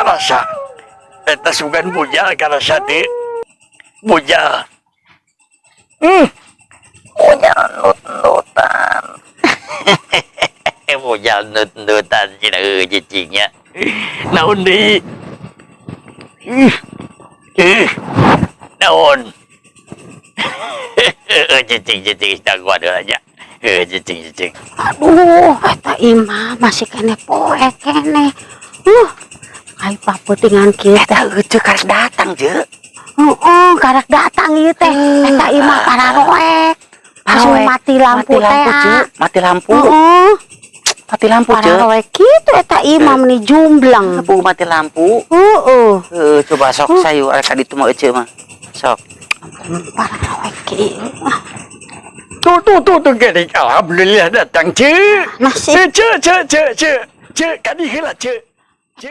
Karasa. Eta sugan bujal karasa teh. Bujal. Bujal nut-nutan. Bujal nut-nutan cenah euy cicingnya. Naon deui? Ih. Ih. Naon? Cicing cicing tak kuat aja. Eh, cicing cicing. Aduh, eta imah masih keneh poek keneh. Ai papeutingan kieu teh. Eta euceu karek datang, Je. Heeh, karek datang ieu teh. Eta imah pararoek. Langsung Pararoek. mati lampu Mati lampu, teh. Ce. Mati lampu. Heeh, Mati lampu, Ce. pararoek kitu eta imah meni jumbleng. Lampu, mati lampu. Heeh. Heuh, coba sok sayu arek ka ditu mah euceu mah. Sok. Pararoek kieu. Tuh tuh tuh tuh gini. Alhamdulillah datang, Ce. Masih. Ce ce ce ce. Ce kadi heula, Ce. Ce.